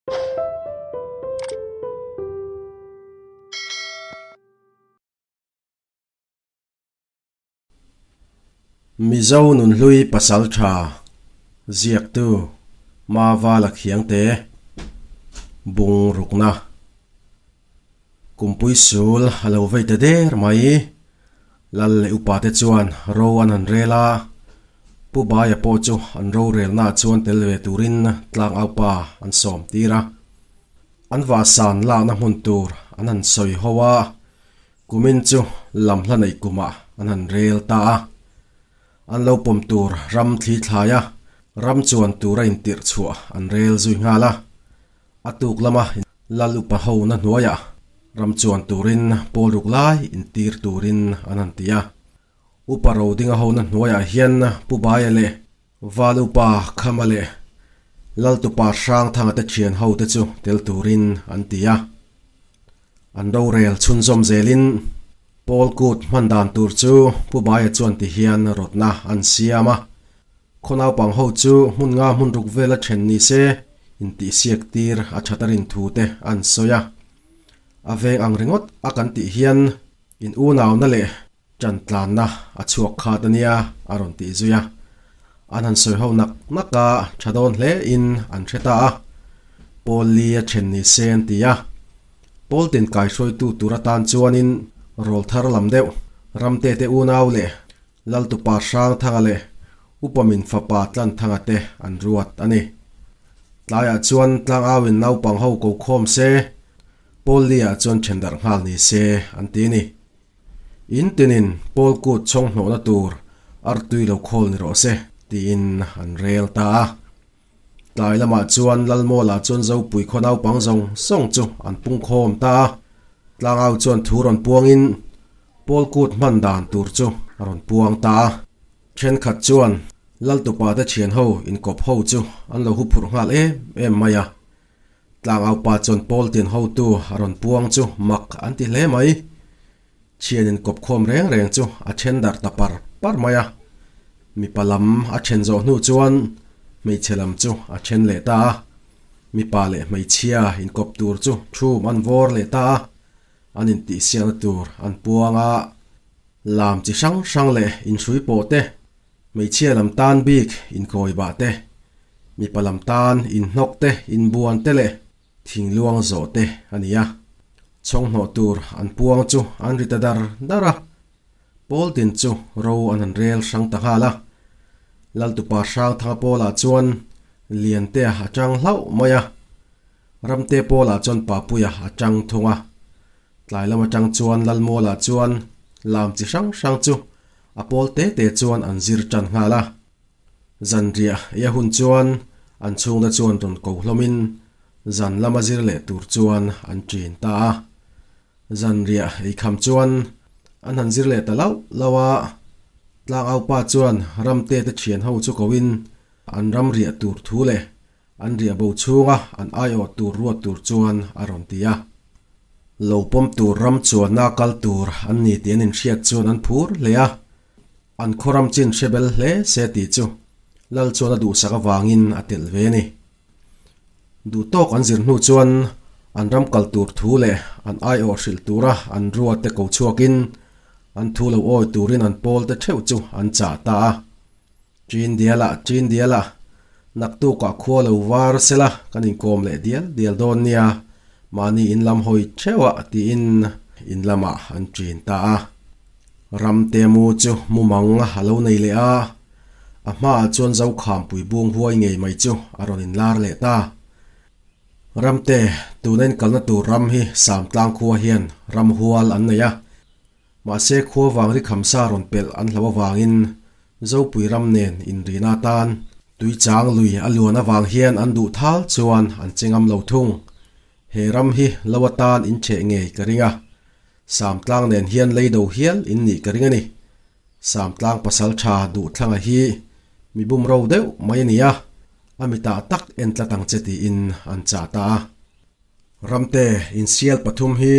Mizo nunhlui pasal tha ziaktu Mavala Khiangte bung rukna Kumpui sul a lo vei ta der mai. Lal leh upa te chuan ro an han rel a, Pu Baia pawh chu an rorelnaah chuan tel ve turin tlangaupa an sawm tir a. An vahsan lakna hmun tur an han sawi ho a, kumin chu lam hla neih kumah an han rel ta a. An lo pawm tur ram thli thlai a, ram chuan tura intirh chhuah an rel zui nghal a. A tuk lama Lal upa ho na hnuaiah ram chuan turin pawl ruk lai intir turin an han ti a. Upa Rodinga ho na hnuaiah hian Pu Baia leh Val Upa Khama leh Lal Tupa Hrangthanga te thian ho te chu tel turin an ti a. An rorel chhunzawm zelin pawl kut hman dan tur chu Pu Baia chuan ti hian rawtna an siam a. Khaw naupang ho chu hmun nga hmun ruk vela then ni se intihsiak tir a that a rin thu te an sawi a. A veng ang ringawt a kan tih hian in unauna leh tan tlanna a chhuak khat a nia a rawn tih zui a. An han sawi ho nak nak a, tha dawn hle in an hre ta a. Pawl li a then ni se an ti a. Pawl tin kaihruaitu tur atan chuanin rawl thar lam deuh Ramte te unau leh Laltupa Hrangthanga leh Upa Min fapa Tlanthanga te an ruat a ni. Tlaiah chuan tlangauin naupang ho ko khawm se, Paul Lee-ah chuan then darh nghal ni se an ti a ni. In tinin Paul kut chhawng hnawhna tur artui lo khawl ni rawh se tiin an rel ta a. Tlai lamah chuan Lalmawla chuan Zopui khaw naupang zawng zawng chu an pung khawm ta a, tlangau chuan thu rawn puangin Pawl kut hman dan tur chu a rawn puang ta a. Thenkhat chuan Laltupa te thian ho inkawp ho chu an lo huphurh nghal em em mai a. Tlangau pa chuan Pawl tin hotu a rawn puang chu mak an ti hle mai. Thian inkawp khawm reng reng chu a then darh ta par par mai a, mipa lam a then zawh hnu chuan hmeichhe lam chu a then leh ta a, mipa leh hmeichhia inkawp tur chu thum an vawr leh ta a, an intihsiakna tur an puang a, lam chi hrang hrang leh inhrui pawh te, hmeichhia lam tan bik inkawi bah te, mipa lam tan inhnawk te, inbuan te leh. Thingluang zawh te a ni a, chhawnghnawh tur an puang chu an ri ta dar dar a, Pawl tin chu ro an han rel hrang ta nghal a. Laltupa Hrangthanga Pawlah chuan Liantea a chang hlauh mai a, Ramte Pawlah chuan Papuia a chang thung a. Tlai lam atang chuan Lalmualah chuan lam chi hrang hrang chu a pawl te te chuan an zir tan nghal a. Zanriah ia hun chuan an chhungte chuan rawn ko hlawmin zan lama zir leh tur chuan an ṭin ta a. Zanriah eikham chuan an han zir leh ta lauh lauh a, tlangaupa chuan Ramte te ṭhian ho chu koin an ram riah tur thu leh an riah bo chhunga an aiawh tur ruat tur chuan a rawn ti a. Lo pawm tur ram chuanna kal tur an ni tih an inhriat chuan an phur hle a. An khawram chin hre bel hle se tih chu Lal chuan a duhsak avangin a telh ve a ni. Duh tawk an zir hnu chuan an ram kal tur thu leh an aiawh hrilh tura an ruate ko chhuakin an thu lo awi turin an pawlte theuh chu an chah ta a. Chin dialah, chin dialah, naktukah khua lo var sela kan inkawm leh dial dial dawn nia, mahni in lam hawi theuhah tiin in lamah an chin ta a. Ramte mu chu mumang a lo nei leh a, a hmaah chuan Zokhampui bung huai ngei mai chu a rawn inlar leh ta. Ramte, tuna inkalna tur ram hi Samtlang khua hian ram hual an nei a, mahse khua vang ri khamsa rawn pelh an hlo avangin Zopui ram nen inrina atan Tuichang lui a luan avang hian an duh thal chuan an che ngam lo thung. He ram hi lo atan incheh ngei ka ring a. Samtlang nen hian lei do hial in nih ka ring a ni. Samtlang pasal tha Duhthlanga hi mi bum ro deuh mai a ni a, a mitah tak en tlat ang che tiin an chah ta a. Ramte insial pathum hi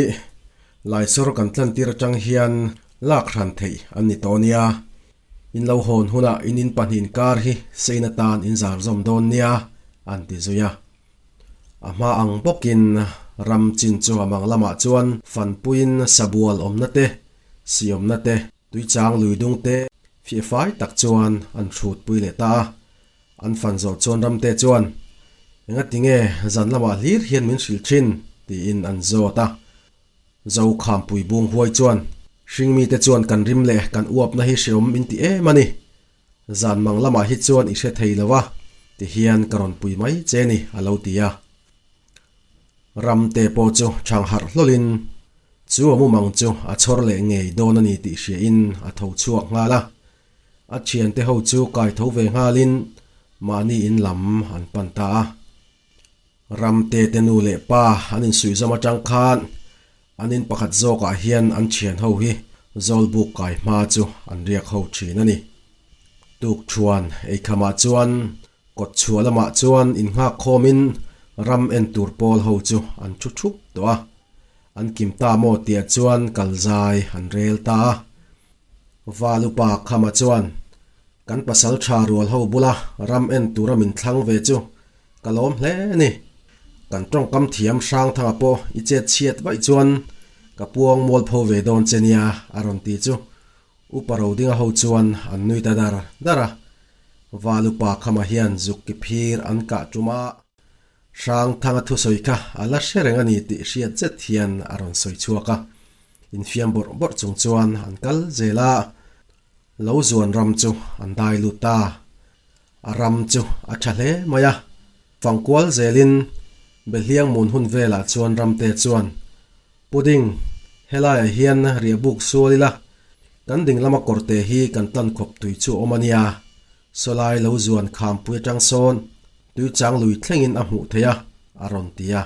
Laisawr kan tlantir atang hian lak hran theih an ni tawh nia. In lo hawn hunah in in pahnih inkar hi sein atan in zar zawm dawn nia, an ti zui a. A hma ang bawkin ram chin chu a mang lamah chuan fanpuiin sabual awmna te, siawmna te, tuichang lui dung te fiahfai tak chuan an hrutpui leh ta a. An fan zawh chuan ramte chuan, Engati nge zan lamah hlir hian min hrilh thin? tiin an zawt a. Zokhampui bung huai chuan, Hringmite chuan kan rim leh kan uapna hi hreawm min ti em a ni. Zan mang lamah hi chuan i hre thei lo a, ti hian ka rawn pui mai che ni, a lo ti a. Ramte pawh chu chhang harh hlawlin chu a mumang chu a chhawr leh ngei dawn a ni tih hriain a tho chhuak nghal a. A thiante ho chu kai tho ve nghalin mahni in lam an pan ta a. Ramte te nu leh pa an insuihzawm atang khan an in pakhat zawkah hian an thian ho hi Zawlbuk kai hma chu an riak ho thin a ni. Tukthuan eikhamah chuan kawtchhuah lamah chuan innghak khawmin ram en tur pawl ho chu an thu thup tawh a. An kim ta maw tiah chuan kalzai an rel ta a. Valupa Khama chuan kan pasal tha rual ho bula ram en tura min thlang ve chu ka lawm hle a ni. Kan tawngkam thiam Hrangthanga pawh i chet chhiat vaih chuan ka puang mualpho ve dawn che nia a rawn ti chu Upa Rodinga ho chuan an nui ta dar dar a. Valupa Khama hian zuk ki phir an kah tum a. Hrangthanga thusawi kha a la hre reng a ni tih hriat zet hian a rawn sawi chhuak a. Infiam bawrh bawrh chung chuan an kal zel a, lo zuan ram chu an dai lut ta. A ram chu a tha hle mai a, fangkual zelin Behliang mun hun velah chuan ramte chuan Pudding, helaiah hian riahbuk sual ila, kan ding lama kawrte hi kan tlan khawp tui chu a awm a nia, sawlai lo zuan khampui atang sawn tuichang lui thlengin a hmuh theih a, a rawn ti a.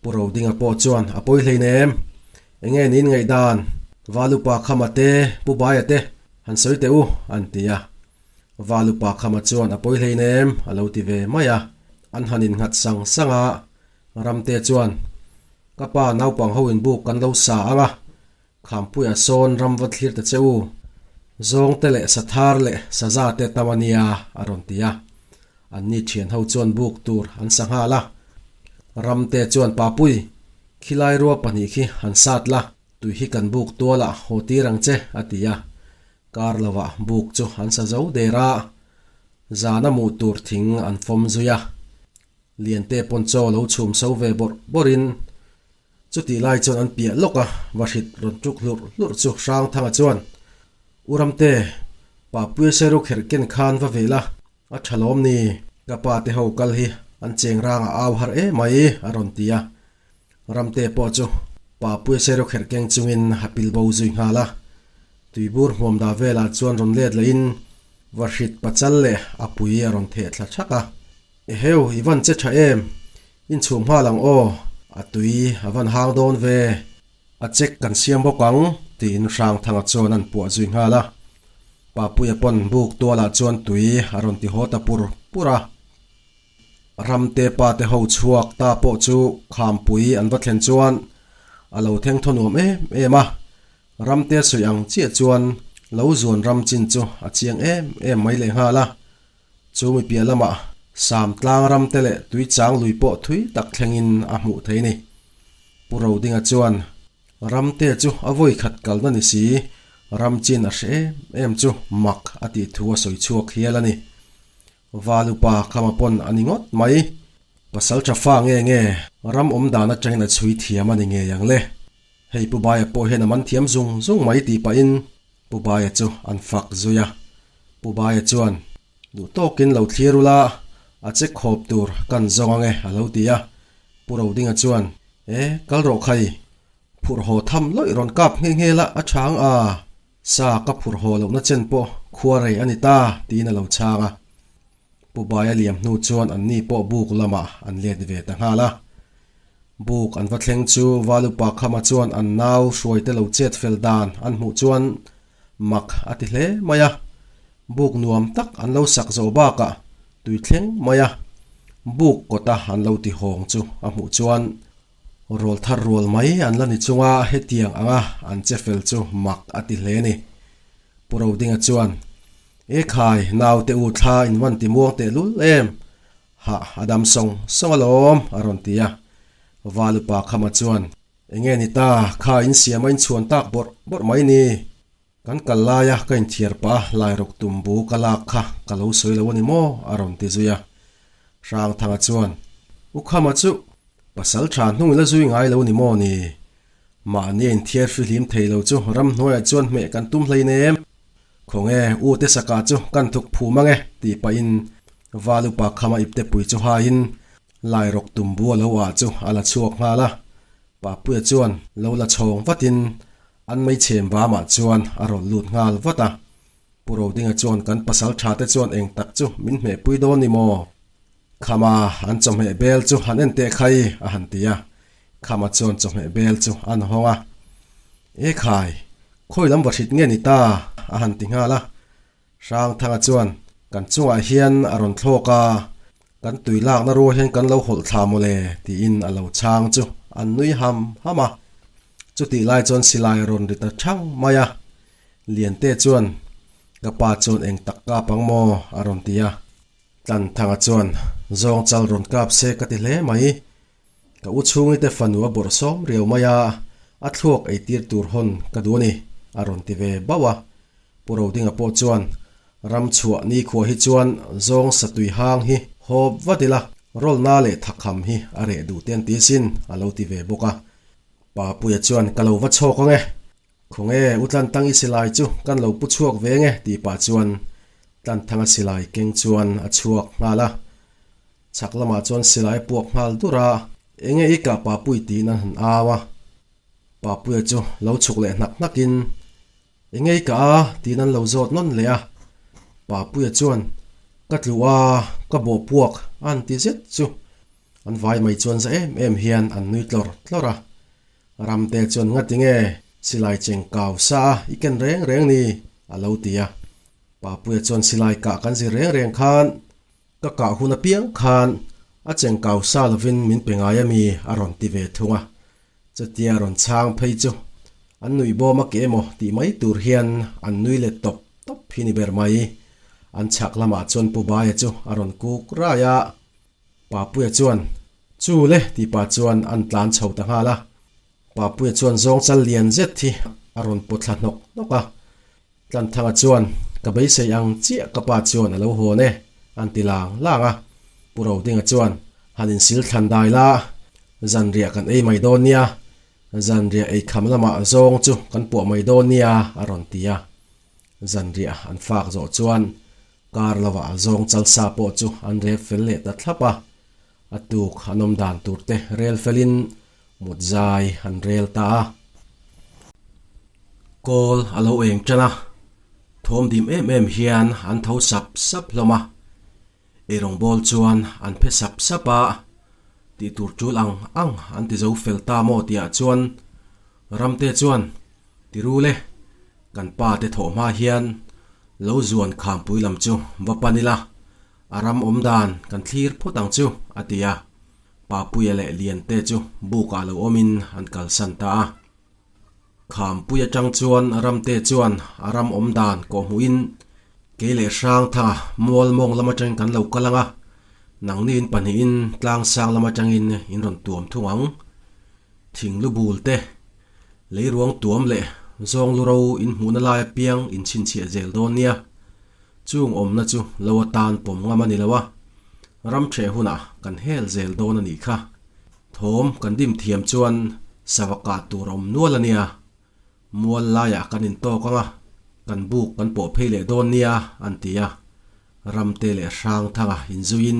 Pu Rodinga pawh chuan a pawi hlein em? Enge niin ngaihdan? Valupa Khama te, Pu Baia te han sawi teh u, an ti a. Valupa Khama chuan a pawi hlein em? a lo ti ve mai a. An han innghat sang sang a, Ramte chuan, Ka pa naupang ho in buk kan lo sa ang a, Khampuia sawn ram va thlir ta che u, Zawngte leh Sathar leh Saza te tam a nia, a rawn ti a. Anni thian ho chuan buk tur an sa nghal a. Ramte chuan Papui, khilai rua pahnih khi han sat la, tui hi kan buk tualah haw tir ang che, a ti a. Kar lovah buk chu an sa zo der a, zana muh tur thing an fawm zui a. Liante pawn chaw lo chhum so ve bawrh bawrhin Chutih lai chuan an piah lawk a, vahrit rawn tuk hlurh hlurh chu Hrangthanga chuan, U Ramte, Papuia Sero kherh ken khan va ve la, a tha lawm ni, ka pa te ho kal hi an cheng rang a au har em mai, a rawn ti a. Ramte pawh chu Papuia Sero kherh keng chungin a pil bo zui nghal a. Tuibur hmuam dah velah chuan rawn let lehin vahrit pachal leh a pui a rawn theh thla thak a. Eheu, i van che tha em? Inchhum nghal ang aw, a tui a van hang dawn ve. A check kan siam bawk ang, tiin Hrangthanga chuan an puah zui nghal a. Papuia pawn buk tualah chuan tui a rawn ti haw ta pur pur a. Ramte pa te ho chhuak ta pawh chu Khampui an va thlen chuan a lo theng thaw nuam em em a. Ramte sawi ang chiah chuan lo zuan ram chin chu a chiang em em mai lehnghal a. Chu mi piah lamah Sam tlang ram te leh Tuichang lui pawh thui tak thlengin a hmuh thei a ni. Pu Rodinga chuan Ramte chu a vawi khat kalna ni si, ram chin a hre em em chu mak a tih thu a sawi chhuak hial a ni. Valupa Khama pawn a ni ngawt mai. Pasal tha fa nge nge ram awm dan atangin a chhui thiam a ni ngei ang le. Hei Pu Baia pawh hian a man thiam zung zung mai tih pahin Pu Baia chu an fak zui a. Pu Baia chuan, Duh tawkin lo thlir ula, a che khawp tur kan zawng ange a lo ti a. Pu Rodinga chuan, E, kal rawh khai, phurh haw tham lawih rawn kap nghe nghe la a chhang a, sa ka phurh haw lohna chen pawh khua rei a ni ta tiin a lo chhang a. Pu Baia liam hnu chuan anni pawh buk lamah an let ve ta nghal a. Buk an va thleng chu Valupa Khama chuan an nau hruaite lo chet fel dan an hmuh chuan mak a ti hle mai a. Buk nuam tak an lo sak zawh bakah tui thleng mai a. Buk kawta an lo ti hawng chu a hmuh chuan rawl thar rual mai an la ni chunga hetiang anga an che fel chu mak a ti hle a ni. Pu Rodinga chuan, E khai, naute u thla in van ti muang teh lul em? Hah, a dam sawng sawng alawm, a rawn ti a. Valupa Khama chuan, Enge ni ta, kha in siam a inchhuan tak bawrh bawrh mai ni. Kan kal laia ka inthiar pah a, Lairuk tumbu ka lak kha ka lo sawi lo a ni maw? a rawn ti zui a. Hrangthanga chuan, U Khama chu pasal tha hnung ila zui ngai lo ni maw ni? Mahni a inthiar fihlim thei lo chu ramhnuaiah chuan hmeh kan tum hleinem. Khawnge U te saka chu kan thuk phum ang e tih pahin Val upa Khama iptepui chu haiin Lairuk tumbu a lo ah chu a la chhuak nghal a. Papuia chuan lo la chhawng vatin An meichhem bamah chuan a rawn lut nghal vat a. Pu Rodinga chuan kan pasal tha te chuan eng tak chu min hmehpui dawn ni maw? Khama an chawhmeh bel chu han en teh khai a han ti a. Khama chuan chawhmeh bel chu an hawng a. E khai, khawi lam va hrit nge ni ta? a han ti nghal a. Hrangthanga chuan kan chungah hian a rawn thlawk a, kan tui lakna rual hian kan lo hawlh thla mawle tiin a lo chhang chu an nui ham ham a. Chutih lai chuan silai a rawn ri ta thang mai a, Liante chuan ka pa chuan eng tak kap ang maw a rawn ti a. Tlanthanga chuan zawng chal rawn kap se ka ti hle mai, Ka u chhungite fanu a bawrh sawm riau mai a, a thluak ei tir tur hawn ka duh a ni, a rawn ti ve bauh a. Pu Rodinga pawh chuan, Ram chhuah nikhua hi chuan zawng satui hang hi hawp vat ila, rawlna leh thakham hi a reh duh te an ti asin, a lo ti ve bawk a. Papuia chuan, Ka lo va chhawk ang e, khawnge u Tlantang i silai chu kan lo pu chhuak ve nge tih pah chuan Tlanthanga silai keng chuan a chhuak nghal a. Chhak lamah chuan silai a puak nghal dur a, enge i kah Papui tiin an han au a. Papuia chu lo chhuk leh hnak hnakin, Enge i kah a? tiin an lo zawt nawn leh a. Papuia chuan, Ka tlu a, ka bawh puak a han ti zet chu. An vai mai chuan za em em hian an nui tlawr tlawr a. Ramte chuan ngati nge silai cheng kau sa a i ken reng reng ni? a lo ti a. Papuia chuan silai kah kan zir reng reng khan Ka kah hun apiang khan a chengkau sa lovin min pe ngai ami a rawn ti ve thung a. Chutia rawn chhang phei chu an nui bawm a ke emaw tih mai tur hian an nui let tawp tawp hi ni ber mai. An chhak lamah chuan Pu Baia chu a rawn kuk rai a. Papuia chuan, Chu le tih pah chuan an tlan chho ta nghal a. Papuia chuan zawng chal lian zet hi a rawn pawt thla hnawk hnawk a. Tlanthanga chuan, Ka beisei ang chiah ka pa chuan a lo hawn e, an ti lang lang a. Pu Rodinga chuan, Han insil thlan dai la, zanriah kan ei mai dawn nia, zanriah ei kham lamah zawng chu kan puah mai dawn nia, a rawn ti a. Zanriah an fak zawh chuan kar lovah zawng chalsa pawh chu an rep fel leh ta thlap a. A tuk an awm dan tur te rel felin Mut zai an rel ta a. Kawl a lo eng tan a, thawm dim em em hian an tho sap sap hlawm a. Eirawng bawl chuan an phe sap sap a, tih tur tul ang ang an ti zo fel ta maw tihah chuan Ramte chuan, Ti rul e, kan pa te thawh hma hian lo zuan khampui lam chu va pan ila, a ram awm dan kan thlir phawt ang chu, a ti a. Papuia leh Liante chu bukah lo awmin an kalsan ta a. Khampui atang chuan Ramte chuan a ram awm dan kawhhmuhin kei leh Hrangthanga mual mawng lam atangin kan lo kal ang a, nangni in pahnihin tlang sang lam atangin in rawn tuam thung ang. Thing lu bul te, leiruang tuam leh zawng lu ro in hmuhna lai apiang in chhinchhiah zel dawn nia. Chung awmna chu lo atan pawm ngam a ni lo a, ram ṭheh hunah kan hel zel dawn a nih kha. Thawm kan dim thiam chuan sava kah tur a awm nual a nia. Mual laiah kan intawk ang a, kan buk kan pawh phei leh dawn nia an ti a. Ramte leh Hrangthanga inzuiin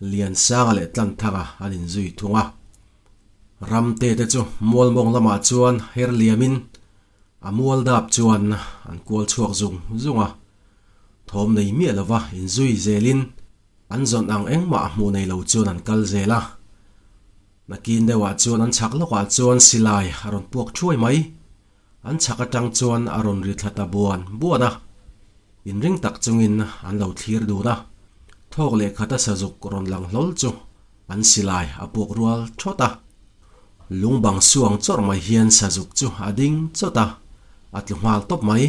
Liansanga leh Tlanthanga an inzui thung a. Ramte te chu mual mawng lamah chuan her liamin A mual dap chuan an kual chhuak zung zung a, thawm nei miah lova inzui zelin an zawn ang engmah hmuh nei lo chuan an kal zel a. Nakin deuhah chuan an chhak lawkah chuan silai a rawn puak thuai mai. An chhak atang chuan a rawn ri thla ta buan buan a, inring tak chungin an lo thlir dun a. Thawk leh khata sazuk rawn lang hlawl chu an silai a puak rual thawt a. Lung bang suang chawrh mai hian sazuk chu a ding chawt a, a tlu nghal tawp mai.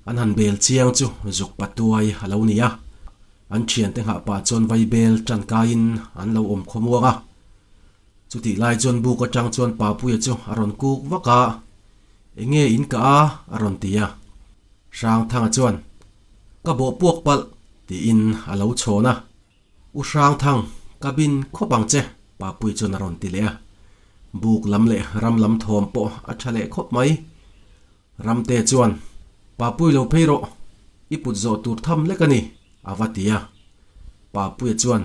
An han bel chiang chu zuk patuai a lo ni a. An thiante nghah pah chuan vaibel tan kaiin an lo awm khawmuang a. Chutih lai chuan buk atang chuan Papuia chu a rawn kuk vak a, Enge in kah a? a rawn ti a. Hrangthanga chuan, Ka bawh puak palh, tiin a lo chhawn a. U Hrangthang, ka bin khawp ang che, Papuia chuan a rawn ti leh a. Buk lam leh ram lam thawm pawh a tha leh khawp mai. Ramte chuan, Papui lo phei rawh, i put zawh tur tham lek a ni, a va ti a. Papuia chuan,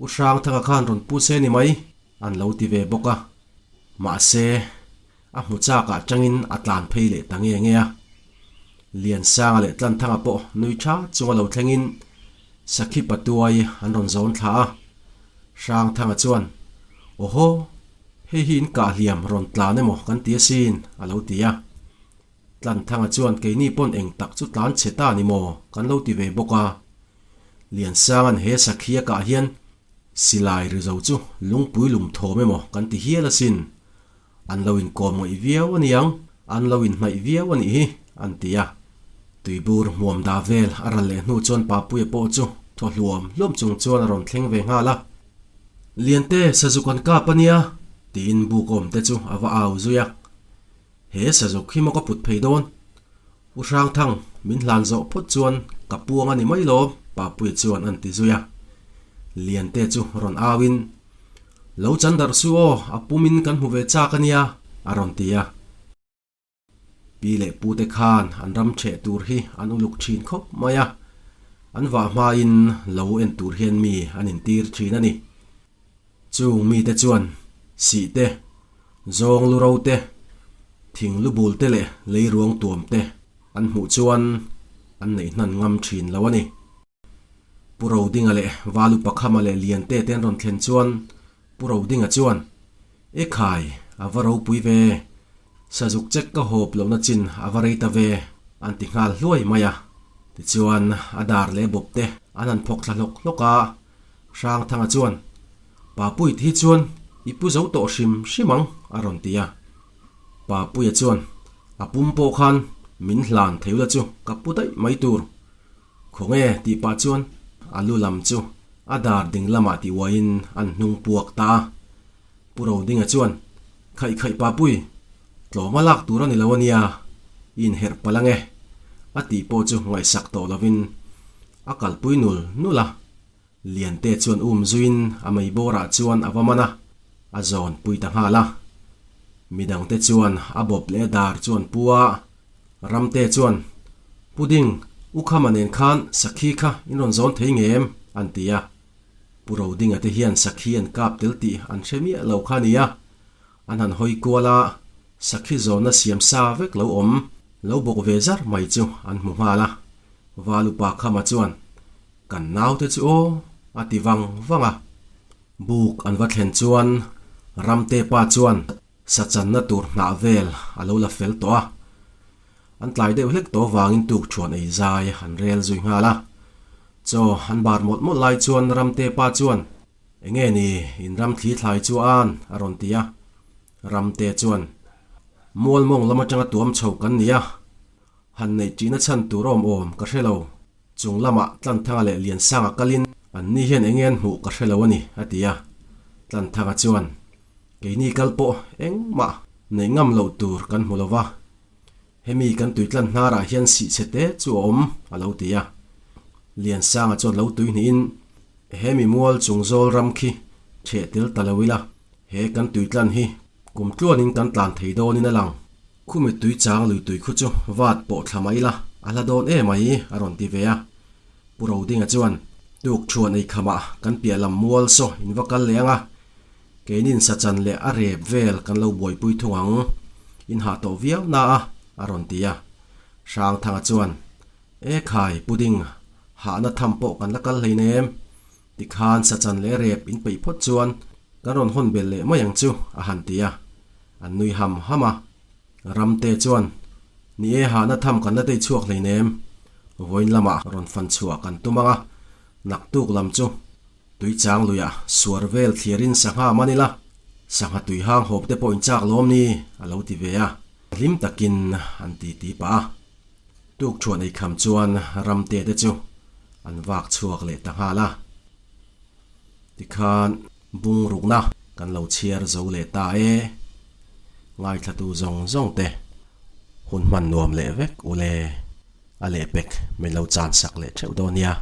U Hrangthanga khan rawn pu se ni mai, an lo ti ve bawk a. Mahse, a hmu chakah tangin a tlan phei leh ta nge nge a. Liansanga leh Tlanthanga pawh nui tha chunga lo thlengin Sakhi Patuai an rawn zawn thla a. Hrangthanga chuan, Awhaw, hei hi in kah hliam rawn tlan emaw kan ti asin, a lo ti a. Tlanthanga chuan keini pawn eng tak chu tlan chhe ta ni maw kan lo ti ve bawk a. Liansanga'n he sakhi a kah hian silai ri zo chu lungpui lum thawm emaw kan ti hial asin. An lo inkawm ngaih viau a niang, an lo inhnaih viau a nih hi, an ti a. Tuibur hmuam da vel a ral leh hnu chuan Papuia pawh chu thaw hluam hluam chung chuan a rawn thleng ve nghal a. Liante, sazuk an kap a nia, tiin buk awm te chu a va au zui a. He sazuk hi maw ka put phei dawn? U Hrangthang, min hlan zawh phawt chuan ka puang a ni mai lawm, Papuia chuan an ti zui a. Liante chu rawn auin, Lo chan darh su aw, a pumin kan hmu ve chak a nia, a rawn ti a. Pi leh pute khan an ram ṭheh tur hi an uluk ṭhin khawp mai a, an vah hmain lo en tur hian mi an intir ṭhin a ni. Chung mite chuan sih te, zawng lu ro te, thing lu bul te leh lei ruang tuam te an hmuh chuan an neih hnan ngam thin lo a ni. Pu Rodinga leh Valu Pakhama leh Liante te an rawn thlen chuan Pu Rodinga chuan, E khai, a va ropui ve, sazuk chek ka hawp lohna chin a va rei ta ve, an ti nghal hluai mai a. Tichuan a dar leh bawp te an han phawk thla hlawk hlawk a, Hrangthanga chuan, Papuit hi chuan i pu zo tawh hrim hrim ang, a rawn ti a. Papuia chuan, A pum pawh khan min hlan thei ula chu ka pu daih mai tur. Khawnge tih pah chuan a lu lam chu a dar ding lamah ti uaiin an hnung puak ta a. Pu Rodinga chuan, Khaih khaih Papui, tlawma lak tur a ni lo a nia, i inherh palh ange, a tih pawh chu ngaihsak tawh lovin A kalpui nul nul a, Liante chuan um zuiin a mei bawrah chuan a va man a, a zawn pui ta nghal a. Midangte chuan a bawp leh a dar chuan pu a, Ramte chuan, Pu Ding, U Khama nen khan sakhi kha in rawn zawn thei ngem? an ti a. Pu Rodinga te hian sakhi an kap tel tih an hre miah lo kha a ni a, an han hawi kual a, sakhi zawnna siam sa vek lo awm lo bawk ve zar mai chu an hmu nghal a. Valupa Khama chuan, Kan naute chu aw, a ti vang vang a. Buk an va thlen chuan Ramte pa chuan sachanna tur hnah vel a lo la fel tawh a. An tlai deuh hlek tawh vangin tuk thuan ei zai an rel zui nghal a. Chaw an bar mawlh mawlh lai chuan Ramte pa chuan, Enge ni, in ram thli thlai chu an, a rawn ti a. Ramte chuan, Mual mawng lam atanga tuam chho kan ni a. Han neih ṭihna chhan tur awm awm ka hre lo. Chung lamah Tlanthanga leh Liansanga kalin an ni hian enge an hmuh ka hre lo a ni, a ti a. Tlanthanga chuan, Keini kal pawh engmah neih ngam loh tur kan hmu lo va, hemi kan tuitlan hnarah hian sihchhe te chu a awm, a lo ti a. Liansanga chuan lo tui hnihin, Hemi mual chung zawl ram khi ṭheh tel ta lo ila, he kan tuitlan hi kum tluanin kan tlan thei dawnin a lang. Khumi tui chang lui tui khu chu vat pawh thla mai la, a hla dawn em mai, a rawn ti ve a. Pu Rodinga chuan, Tuk thuan ei khamah kan piah lam mual saw in va kal leh ang a, keinin sachan leh a rep vel kan lo buaipui thung ang, in hah tawh viau na a, a rawn ti a. Hrangthanga chuan, E khai, Pu Ding, hahna tham pawh kan la kal hleinem, Tikhan sachan leh rep in peih phawt chuan kan rawn hawn belh leh mai ang chu, a han ti a. An nui ham ham a. Ramte chuan, Ni e, hahna tham kan la tei chhuak hleinem. Vawiin lamah rawn fan chhuah kan tum ang a, naktuk lam chu Tuichang luiah suar vel thliarin sangha man ila, sangha tui hang hawp te pawh in chak lawm ni, a lo ti ve a. Hlim takin an ti ti pah a. Tuk thuan ei kham chuan Ramte te chu. An vak chhuak leh ta nghal a. Tikhan bungrukna kan lo chhiar zo leh ta e. Ngaithlatu zawng zawng te hun hman nuam leh vek ule a lehpek min lo chan sak leh theuh dawn nia.